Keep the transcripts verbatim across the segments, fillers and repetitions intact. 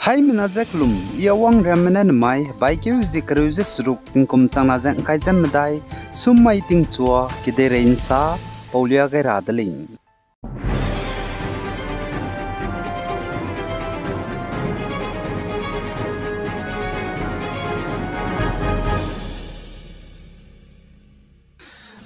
Haimena ze kelum, I Awang Riamme ne nemai hebaikeu zie kereu ze seruk tingkum changna ze ngkai ze medai, summai tingchua, kedeirei nsa, paulia gai ra de lei.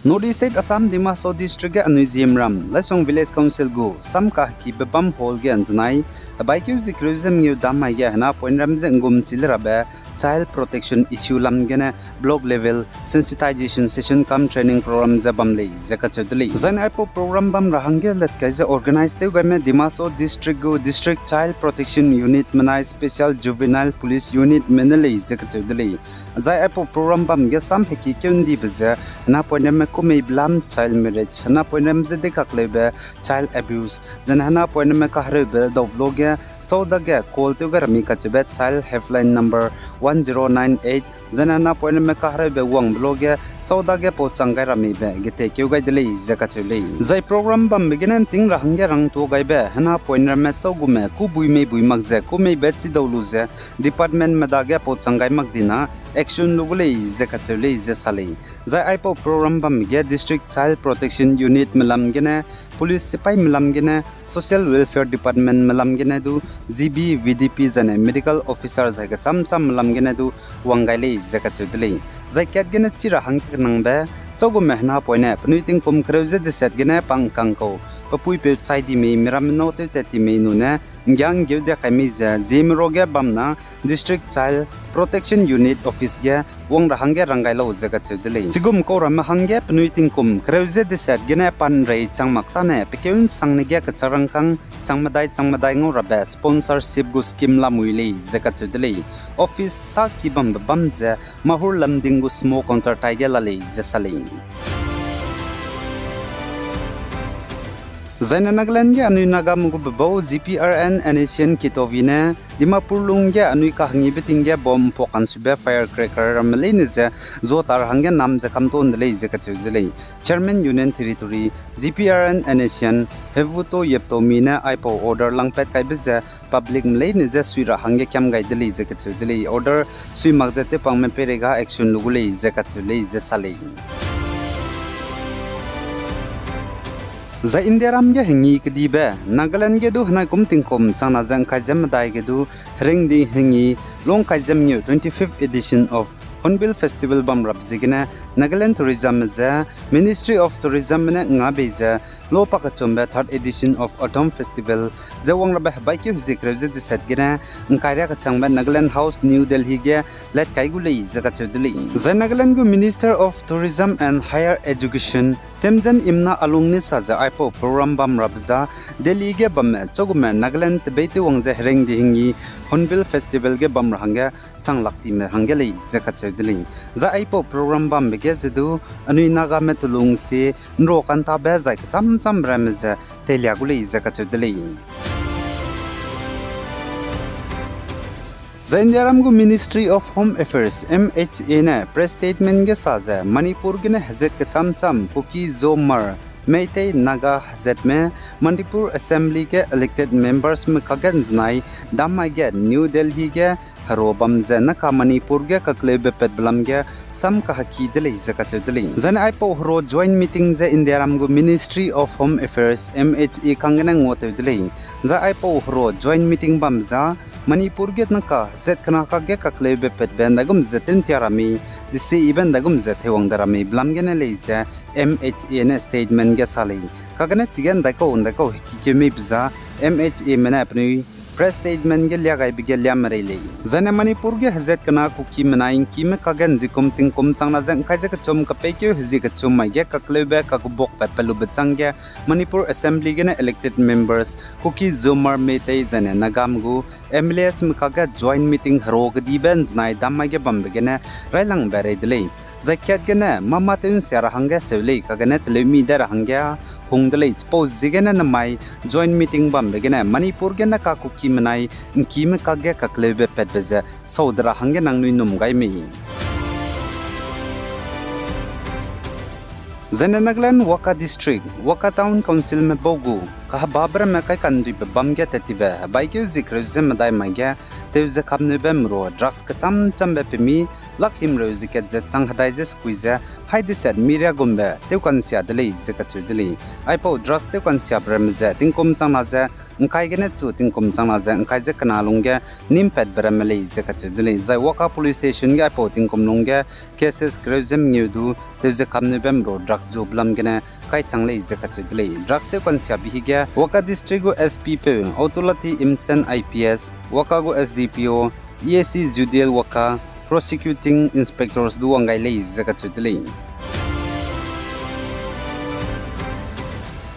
North East State Assam Dima Hasao District ge anui Zimram, Laisong Village Council gu, sam kahekibe bam hall ge nzenai, hebaikeu zie kereu ze mengeu dam mai ge hena poinram ze ngum chi le rabe, child protection issue lam gene, block level, sensitization session cum training program ze bam lei, ze kacheu de lei. Zaine aipau program bam ra hangge latkai ze organize tew gaime Dima Hasao District gu District Child Protection Unit menai Special Juvenile Police Unit me ne lei, ze kacheu de lei. Zai aipau program bam ge sam hekikeu ndibe ze, hena poinramme kumei belam child marriage, hena poinram ze deikakleube child abuse, zene hena poinramme kahereube dau blo ge, chau dage call tew gai rami kacheube child helpline number one zero nine eight, zene hena poinramme kahereube wang blo ge, chau dage pau chang gai ramibe getekeu gai de lei, ze kacheu lei. Zai program bambe gene nting ra hangge rangtua gaibe, hena poinramme chau gume, kubui mei bui mak ze, kumeibe chi dau lu ze, department me dage pau chang gai mak dina, action lu gu lei, ze kacheu lei, ze sa lei. Zai aipau program bambe ge District Child Protection Unit me lam gene, Police sipai me lam gene, Social Welfare Department me lam gene du, G B, V D P zane Medical Officer zai kecham cham me lam gene du, wang gai lei, ze kacheu de lei. Zai kat gene chi ra hangge kenangbe, chau gume hena poine, penui tingkum kereu ze deset gene pangkang kau, pe puipeu chai di mei, miramme nâu tew tat ti mei nune, nggiang ngeu dia kai mei ze, Zeme ruage bamna, District Child Protection Unit Office ge wang ra hangge rang gai lau, ze kacheu de lei. Chigum kau ramme hangge penui tingkum kereu ze deset gene panrei chang mak tane, pe keu nsangne ge kechak rangkâng chang medai chang medai ngau rabe sponsorship gu scheme lamui lei, ze kacheu de lei. Office ta ki bambe bam ze, Mahur Lumding gu small counter tai ge la lei, ze sa lei. Zaine Nagaland ge anui Nagame gu bebau G P R N N A C N Kitovi ne, Dimapur lung ge anui kahangibe ting ge bomb mpua kansube firecracker ramme leine ze, zua ta ra hangge nam ze kamton de lei, ze kacheu de lei. Chairman Union Territory, G P R N N A C N, Hevuto Yeptomi ne aipau order langpat kaibe ze, public me leine ze sui ra hangge kiam gai de lei, ze kacheu de lei. Order sui mak ze tewpangme peireige action lu gu lei, ze kacheu lei, ze sa lei. Zai Indiaram ge hengi kedibe, Nagaland ge du henai kum tingkum changna ze ngkai ze medai ge du, herengdi hengi, lung kai ze mengeu twenty-fifth edition of Hornbill Festival bam rap ziegene, Nagaland Tourism ze, Ministry of Tourism ne nga bei ze, lo pakechumbe third edition of Autumn Festival, ze wang rabe hebaikeu hezie kereu ze deset gene, ngkai ria kechangbe Nagaland House, New Delhi ge, lat kai gu lei, ze kacheu de lei. Zai Nagaland gu Minister of Tourism and Higher Education, Temjen Imna Alung ne sa ze aipau program bam rabe za, Delhi ge bamme, chagume Nagaland tebeitew wang ze herengdi hengi, Hornbill Festival ge bam ra hangge, chang lak time hangge lei, ze kacheu de lei. Zai aipau program bambe ge ze du, anui Nagame telung sie, nro kantabe zai kecham cham ramme ze, teilia gu lei, ze kacheu de lei. Zai Indiaram gu Ministry of Home Affairs, M H A ne press statement ge sa ze, Manipur gene hezat kecham cham, Kuki, Zo, Hmar, Meitei, Naga hezatme, Manipur Assembly ge elected members me kage nzenai, dam mai ge New Delhi ge, hero bam ze naka Manipur ge kakleube patbe lam ge, sam kaheki de lei, ze kacheu de lei. Zai ne aipau hero joint meeting ze Indiaram gu Ministry of Home Affairs, M H A kang gene nguatew de lei. Zai aipau hero joint meeting bam za, Manipur ge naka hezat kena kage kakleube patbe ndaigum ze tew'ntia ra mei, dise ibe ndaigum ze teiwang de ra mei be lam gene lei ze, M H A ne statement ge sa lei. Kagene chige ndaikau ndaikau hekikeu mei be za, M H A me ne penui press statement ge lia gaibe ge lia merei lei. Zai ne Manipur ge hezat kena Kuki menai ngkime kage nzikum tingkum changna ze ngkai ze kechum kapeikeu hezie kechum mai ge kakleube kakebakbe pelube chang ge Manipur Assembly gene elected members Kuki, Zo, Hmar, Meitei zai ne Nagam gu M L As me kage joint meeting hero kedibe nzenai dam mai ge bambe gene railangbe rei de lei. Zai kat gene mâ mâ tew nsia ra hangge seu lei kagene teleumi de ra hangge hung de lei, chipau ziegene namai joint meeting bambe gene Manipur ge naka Kuki menai ngkime kage kakleube patbe ze sau de ra hangge nangnui num gai mei. Zai ne Nagaland Wokha District, Wokha Town Council me bau gu Kahebabe ramme kai kanduibe bam ge tat tibe hebaikeu zie kereu ze medai mai ge, tew ze kapneube meru drugs kechâm châmbe pemi, lak himreu ze kat ze chang hedai ze sekui ze, hai deset mi riagumbe tew kansia de lei ze kacheu de lei. Aipau drugs tew kansiabe ramme ze tingkum chang na ze ngkai gene chu tingkum chang na ze ngkai ze kena lungge nîmpatbe ramme lei ze kacheu de lei. Zai Wokha Police Station ge aipau tingkum lungge cases kereu ze mengeu du tew ze kapneube meru drugs zu belam gene kai chang lei ze kacheu de lei. Drugs tew kansiabe hi ge Wokha District gu S P peu Autulati Imchen I P S, Wokha gu S D P O, E A C Judel Wokha, Prosecuting Inspectors du wang gai lei ze kacheu de lei.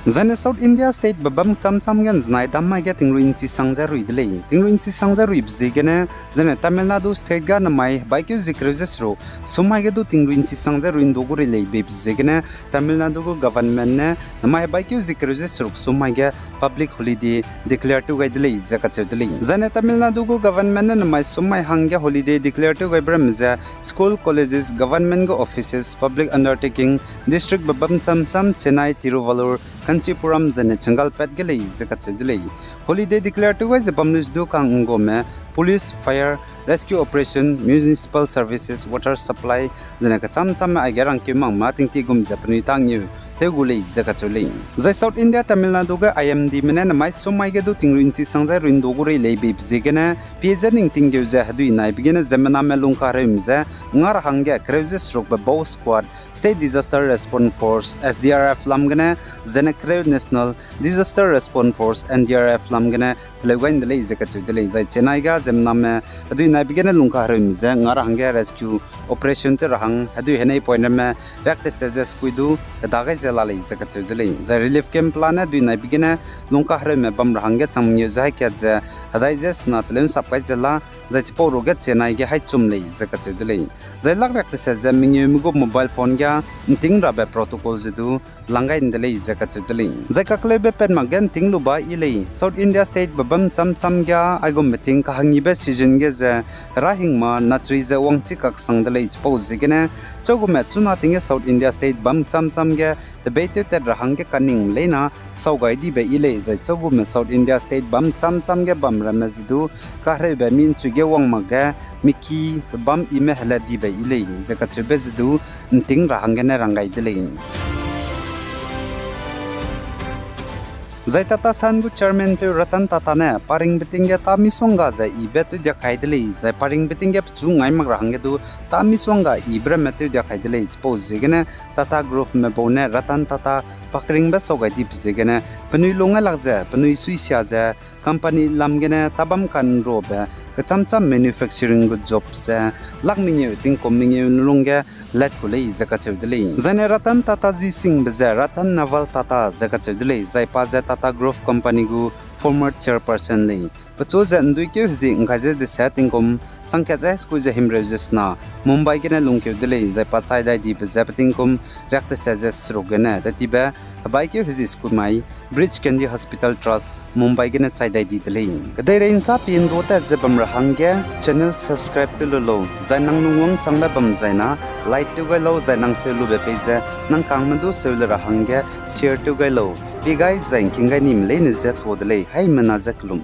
Zaine South India state be bam cham cham ge nzenai dam mai ge tingrui nchi sang ze rui de lei. Tingrui nchi sang ze ruibe ziegene, zaine Tamil Nadu state ga namai hebaikeu zie kereu ze seruk sum mai ge du tingrui nchi sang ze rui ndu gu rei lei beibe ziegene, Tamil Nadu gu government ne namai hebaikeu zie kereu ze seruk sum mai ge public holiday declare tew gai de lei ze kacheu de lei. Zaine Tamil Nadu gu government ne namai sum mai hangge holiday declare tew gaibe ramme ze school, colleges, government gu offices, public undertaking, district be bam cham cham Chennai, Tiruvallur, Kanchipuram zaine Chengalpet ge lei ze kacheu de lei. Holiday declare tew gai ze bam lei ze du kang nggame police, fire, rescue operation, municipal services, water supply, zaine kecham chamme aige rangkeu makme tingti gum ze penui tangeu tew gu lei ze kacheu lei. Zai South India Tamil Nadu ge I M Dme ne namai sum mai ge du tingrui nchi sang ze rui ndu gu rei lei beibe ziegene, pie ze ning tinggeu ze hedui naibe gene ziemmename lungkahereume ze nga ra hangge kereu ze serukbe bau squad, State Disaster Response Force, S D R F lam gene, zaine kereu National Disaster Response Force, N D R F lam gene teleu gai nde lei ze kacheu de lei. Zai Chennai ga ziemmename hedui naibe gene lungkahereume ze nga ra hangge rescue operation tew ra hang hedui henei point ramme riak tese ze sekui du keda gai ze la lei ze kacheu de lei. Zai relief camp pelane hedui naibe gene lungkahereume bam ra hangge chang mengeu ze hai kat ze hedai ze sena teleu nsap kai ze la, zai chipau ruge Chennai ge hai chum lei ze kacheu de lei. Zai lak riak tese ze mengeume gu mobile phone ga nting rabe protocol ze du lang gai nde lei ze kacheu de lei. Zai kakleube pat mak ge nting lu ba yi lei, South India state be bam cham cham ge aigumbe ting kahangibe season ge ze rahingma natri ze wangchi kaksang de lei chipau ziegene, chagume chuna ting ge South India state bam cham cham ge tebeitew tat ra hangge kaningme leina sau gai dibe yi lei, zai chagume South India state bam cham cham ge bam ramme ze du kahereube mi nchui ge wang mak ge miki pe bam ime helat dibe yi lei ze kacheube ze du nting ra hanggene rang gai de lei. Zai Tata Son gu chairman peu Ratan Tata ne paringbe ting ge tâ misongga ze ibe tewdiak kai de lei, zai paringbe ting ge pechu ngai mak ra hangge du tâ misongga ibe ramme tewdiak kai de lei chipau ziegene Tata Groupme bau ne Ratan Tata pakringbe sau gai dibe ziegene penui lung gai lak ze penui suisia ze company lam gene tâbam kanruabe kecham cham manufacturing gu job ze lak mengeu tingkum mengeu lungge lat ku lei ze kacheu de lei. Zaine Ratan Tata zi singbe ze Ratan Naval Tata ze kacheu de lei, zai pa ze Tata Group Company gu former chairperson lei. Pechu ze nduikeu hezi ngkai ze dese tingkum changkat ze sekui ze himreu ze sena Mumbai gene lungkeu de lei, zai pa chai dai dibe ze pe tingkum riak tese ze seruk gene tetibe hebaikeu hezi sekui mai Breach Candy Hospital Trust Mumbai gene chai dai di de lei. Kedeirei nsa pie ndu tat ze bam ra hangge channel subscribe tew lu lau, zai nang lungwang changbe bam zaina like tew gai lau, zai nang seu lube pei ze nang kangme du seu le ra hangge share tew gai lau. Pie gai zai ngking gai nime leine ze tuâ de lei, haimena ze kelum.